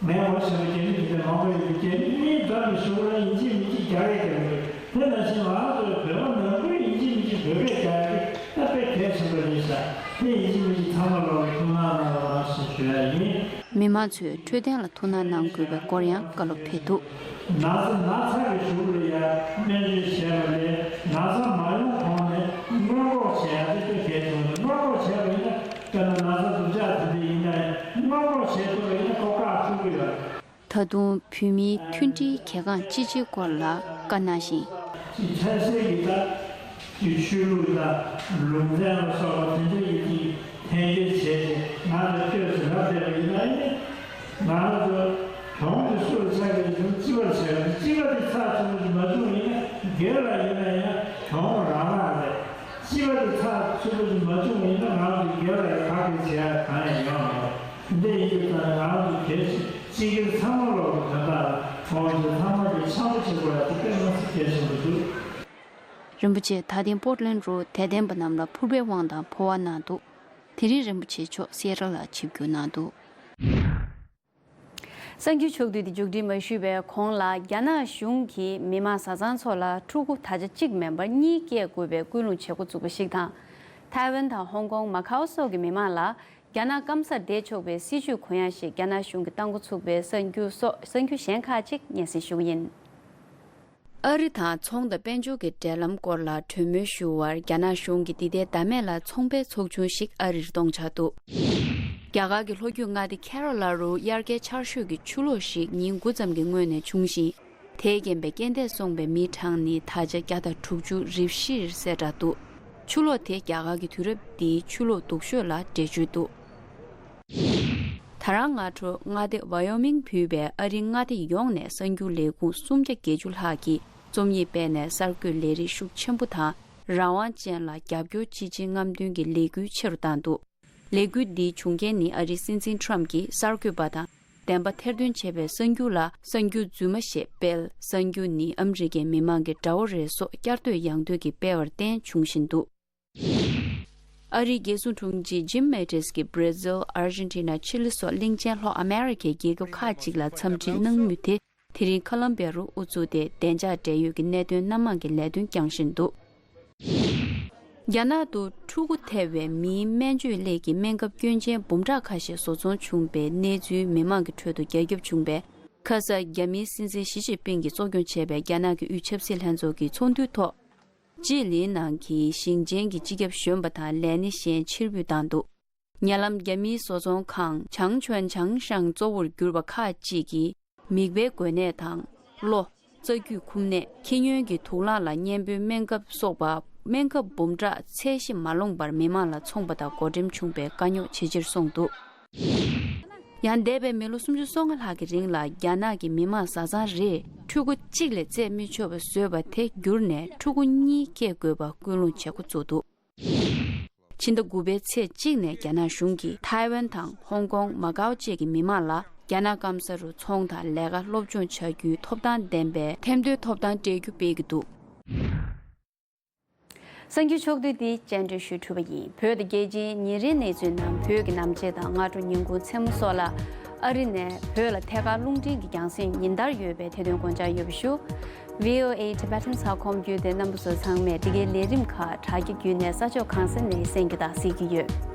ངས་ངོ་ཤེས་པའི་རྒྱ་མི་དེ་འདྲ་མང་པོ་ཡོད་དུས་རྒྱ་མི་གཉིས་འདྲ་མི་ཞུ་བ་ཡིན་གཅིག་མིན་གཅིག་རྒྱ་སྐད་རྒྱབ་དགོས། དེ་ནང་བཞིན་ང་ཚོའི་བོད་པ་ནང་ཁུལ་ཡིན་གཅིག་མིན་གཅིག་བོད་སྐད་རྒྱག་ཡག་དེ་ད་དཔེ་གལ་ཆེན་པོ་རེད་ཤག། དེ་ཡིན་གཅིག་མིན་གཅིག་ཚང་མ་ལོག་གི་ཐུགས་སྣང་གནང་རོགས་གནང་ཞེས་ཞུ་ཡ་ཡིན། མི་མང་ཚོས་འཕྲོད་བསྟེན་ལ་ཐུགས་སྣང་གནང་དགོས་པའི་སྐོར་ཡང་བཀའ་སློབ་ཕེབས་འདུག། ན་ཚ་ན་ཚ་གི་གཞུག་ལ་ཡ་སྨན་བཅོས་བྱས་པ་ལས་ན་ཚ་མ་ཡོང་གོང་ནས་སྔོན་འགོག་བྱེད་ཡ་དེ་དཔེ་གལ་ཆེན་པོ་རེད། སྔོན་འགོག་བྱས་པ་ཡིན་ན་དཔེར་ན་ན་ཚ་སྡུག་ཅག་དེ་འདྲ་ཡིན་ན་སྔོན་འགོག་བྱེད་ཐུབ་པ་ཡིན་ན་ཁོ་བཀག་ཐུབ་ཀྱི་ཡོད། ད་དུང་བོད་མིའི་མཐུན་སྒྲིལ་གལ་འགངས་ཅི་ཆེའི་སྐོར་ལ་བཀའ་གནང་ཞིང་། ཅིག་འཕྲལ་སེལ་གྱི་ད་ཅིག་ཆོས་ལུགས་དང་ལུང་ཚན་ལ་སོགས་པ་དེ་འདྲ་ཡི་ཅིག་འཐེན་འཁྱེར་བྱས་ཏེ་ང་ལ་ཁྱོད་ཚོས་ལབ་བསྡད་པ་ཡིན་ན་ཨེ་ནི་ང་རང་ཚོ་གྱོང་དེ་སུ་ལ་ཆགས་ཀྱི་རེད་ཟེར་ན་སྤྱི་པར་ཆགས་ཀྱི་རེད། སྤྱི་པ་དེ་ཚགས་ཚུད་པོ་ཞིག་མ་བྱུང་ཡིན་ན་སྒེར་ལ་ཡིན་ན་ཡང་གྱོང་རང་རང་རེད། སྤྱི་པ་དེ་ཚགས་ཚུད་པོ་ཞིག་མ་བྱུང་ཡིན་ན་ང་རང་ཚོ་སྒེར་ལ་ཡང་ག་གེ་བྱེད་ཡ་གང་ཡང་ཡོད་མ་རེད། འདི་ཡིན་དུས་ཙང་ང་རང་ཚོ་གལ་ཆེ་སྤྱི་སྒེར་ཚང་མ་ལོག་གི་དོན་དག་ལ་ཁོང་ཚོ་ཚང་མ་གི་འཆམ་པོ་བྱེད་དགོས་ཡ་དེ་དཔེ་མི་སྲིད་གལ་ཆེན་པོ་འདུག། རིན་པོ་ཆེས་ད་ཐེངས་པོར་ཊི་ལན་རུ་དད་ལྡན་པ་རྣམས་ལ་ཕུར་པའི་དབང་དང་འཕོ་བ་གནང་འདུག། དེ་རིང་རིན་པོ་ཆེ་མཆོག་སེ་ར་ལ་ཆིབས་བསྒྱུར་གནང་འདུག། གསར་འགྱུར་ཕྱོགས་བསྡུས་འདི་མཇུག་སྒྲིལ་མ་ཞུས་པའི་གོང་ལ་རྒྱ་ནག་གཞུང་གིས་མི་མང་བཟའ་ཚང་ཚོ་ལ་ཕྲུ་གུ་ད་ཆ་གཅིག་མིན་པར་གཉིས་སྐྱེས་དགོས་པའི་སྐུལ་སློང་བྱེད་འགོ་བཙུགས་པ་ཞིག་དང་། ཐའེ་ཝན་དང་ཧོང་ཀོང་། མ་ཁའོ་སོགས་ཀྱི་མི་མང་ལ་རྒྱ་ནག་སྐམ་སར་བསྡད་ཆོག་པའི་སྲིད་བྱུས་གོ་ཡངས་ཤིག་རྒྱ་ནག་གཞུང་གིས་གཏང་འགོ་ཚུགས་པའི་གསར་འགྱུར་སོགས་གསར་འགྱུར་གཞན་ཁག་ཅིག་སྙན་སེང་ཞུ་གི་ཡིན། ཨ་རི་དང་ཚོང་དང་དཔལ་འབྱོར་གྱི་འབྲེལ་ལམ་སྐོར་ལ་གྲོས་མོལ་ཞུ་བར་རྒྱ་ནག་གཞུང་གིས་འདི་ཟླའི་ཟླ་སྨད་ལ་ཚོང་པའི་ཚོགས་ཆུང་ཞིག་ཨ་རིར་གཏོང་འཆར་འདུག། རྒྱ་གར་གྱི་ལྷོ་རྒྱུད་མངའ་སྡེ་ཁེ་ར་ལ་རུ་དབྱར་ཁའི་ཆར་ཞོད་ཀྱི་ཆུ་ལོག་ཞིག་ཉིན་དགུ་ཙམ་གྱི་སྔོན་ནས་བྱུང་ཞིང་། དེས་རྐྱེན་པས་རྐྱེན་འདས་སོང་པའི་མིའི་གྲངས་ནི་ད་ཆ་བརྒྱ་དང་དྲུག་ཅུ་རེ་བཞིར་གསལ་བསྒྲགས་འདུག། ཆུ་ལོག་དེ་རྒྱ་གར་གྱི་དུས་རབས་འདིའི་ཆུ་ལོག་སྡུག་ཤོས་ལ་འགྲེལ་བརྗོད་འདུག། ད་རང་སྔ་དྲོ་མངའ་སྡེ་ཝ་ཡོ་མིང་ཕུད་པའི་ཨ་རིའི་མངའ་སྡེ་ཡོངས་ནས་གསར་འགྱུར་ལས་ཁུངས་སུམ་བརྒྱ་བརྒྱད་ཅུ་ལྷག་གིས་རྩོམ་ཡིག་སྤེལ་ནས་གསར་འགོད་ལས་རིགས་ཤུགས་ཆེན་པོ་དང་རང་དབང་ཅན་ལ་རྒྱབ་སྐྱོར་ཅི་བྱེད་རྔམ་སྟོན་གྱི་ལས་འགུལ་ཆེ་རུ་བཏང་འདུག། ལས་འགུལ་འདིའི་བྱུང་རྐྱེན་ནི་ཨ་རིའི་སྲིད་འཛིན་ཊམ་གྱིས་གསར་འགོད་པ་དང་བདེན་པ་ཐེར་འདོན་བྱས་པའི་གསར་འགྱུར་ལ་གསར་འགྱུར་རྫུན་མ་ཞེས་སྤེལ། གསར་འགྱུར་ནི་ཨ་མི་རི་ཀའི་མི་མང་གི་དགྲ་བོ་རེད་སོགས་བསྐྱར་ཟློས་ཡང་ཟློས་ཀྱིས་སྤེལ་བར་བརྟེན་འབྱུང་བཞིན་འདུག། ཨ་རིའི་རྒྱལ་སྲུང་དྲུང་ཆེ་ཇིམ་མེ་ཏིས་ཀྱིས་བྷར་ཛིལ། ཨར་ཇེན་ཊི་ན། ཆི་ལི་སོགས་གླིང་ཆེན་ལྷོ་ཨ་མེ་རི་ཁའི་རྒྱལ་ཁབ་ཁག་ཅིག་ལ་འཚམས་འདྲི་གནང་མུས་དེ། དེ་རིང་ཁ་ལམ་བྷི་ཡ་རུ་དབུ་བཙུགས་ཏེ་བདེ་འཇགས་འབྲེལ་ཡོད་ཀྱི་གནད་དོན་སྣ་མང་གི་ལས་དོན་བསྐྱངས་བཞིན་འདུག། རྒྱ་ནག་ཏུ་ཕྲུ་གུ་ཐེ་བའི་མིའི་སྨན་བཅོས་སླད་ཀྱི་སྨན་ཁབ་སྐྱོན་ཅན་འབུམ་ཕྲག་ཁ་ཤས་བཟོ་ཚོང་བྱུང་པའི་གནས་ཚུལ་མི་མང་གི་ཁྲོད་དུ་རྒྱ་ཁྱབ་བྱུང་བས། ཁ་ས་རྒྱ་མིའི་སྲིད་འཛིན་ཞི་ཅིན་ཕིང་གིས་གཙོ་སྐྱོང་བྱས་པའི་རྒྱ་ནག་གི་དབུས་ཆབ་སྲིད་ལྷན་ཚོགས་ཀྱི་ཚོགས་འདུའི་ཐོག། ཅི་ལིན་ནང་གི་ཞིང་ཆེན་གྱི་སྤྱི་ཁྱབ་གཞོན་པ་དང་ལས་སྣེ་གཞན་ཕྱིར་འབུད་བཏང་འདུག། ཉེ་ལམ་རྒྱ་མིའི་བཟོ་ཚོང་ཁང་ཆང་ཆོན་ཆང་ཤང་གཙོ་བོར་གྱུར་པ་ཁག་ཅིག་གིས་མིད་པའི་འགོས་ནད་དང་། གློ། རྩ་རྒྱུས་འཁུམས་ནད། ཁྱི་སྨྱོན་གྱི་དུག་རླངས་ལ་གཉན་པོའི་སྨན་ཁབ་སོགས་པ། སྨན་ཁབ་འབུམ་ཕྲག་ཚད་གཞི་མ་ལོངས་པར་མི་མང་ལ་འཚོང་པ་དང་བགོ་འགྲེམས་བྱུང་བའི་དཀའ་རྙོག་ཇེ་ཆེར་སོང་འདུག། ཡང་འདས་པའི་མི་ལོ་སུམ་ཅུ་སོ་ལྔ་ལྷག་གི་རིང་ལ་རྒྱ་ནག་གི་མི་དམངས་བཟའ་ཚང་རེས་ཕྲུ་གུ་གཅིག་ལས་བཙས་མི་ཆོག་པ་བཟོས་པ་དེ་བསྒྱུར་ནས་ཕྲུ་གུ་གཉིས་སྐྱེ་དགོས་པ་སྐུལ་སློང་བྱེད་འགོ་བཙུགས་འདུག། ཕྱི་ཟླ་དགུ་པའི་ཚེས་གཅིག་ནས་རྒྱ་ནག་གཞུང་གིས་ཐའེ་ཝན་དང་ཧོང་ཀོང་། མ་ཀའོ་བཅས་ཀྱི་མི་མང་ལ་རྒྱ་ནག་སྐམ་ས་རུ་ཚོང་དང་ལས་ཀ། སློབ་སྦྱོང་བྱ་རྒྱུའི་ཐོབ་ཐང་ལྡན་པའི་ཐེམ་ཐོའི་ཐོབ་ཐང་སྤྲད་རྒྱུ་སྤེལ་གྱི་འདུག། གསར་འགྱུར་ཕྱོགས་བསྡུས་འདི་སྤྱན་འདྲེན་ཞུས་གྲུབ་པ་ཡིན། བོད་དང་རྒྱལ་སྤྱིའི་ཉིན་རེའི་གནས་ཚུལ་རྣམས་བོད་ཀྱི་ནམ་ཕྱེད་དང་སྔ་དྲོ་ཉིན་གུང་མཚན་མོ་སོགས་ལ་ཨ་རི་ནས་བོད་ལ་ཐད་ཀར་རླུང་འཕྲིན་གྱི་རྒྱང་སྲིང་ཉིན་ལྟར་ཡོད་པས་དེ་དོན་དགོངས་འཇགས་ཡོད་པ་ཞུ། ཝི་ཨོ་ཨེ་Tibetan ས་ཁོངས་བརྒྱུད་དེ་རྣམ་པ་ཚོ་ཚང་མས་འདི་གའི་ལས་རིམ་ཁག་དྲ་རྒྱ་བརྒྱུད་ནས་ས་ཕྱོགས་གང་ས་ནས་གསན་རྒྱུ་དང་གཟིགས་རྒྱུ་ཡོད།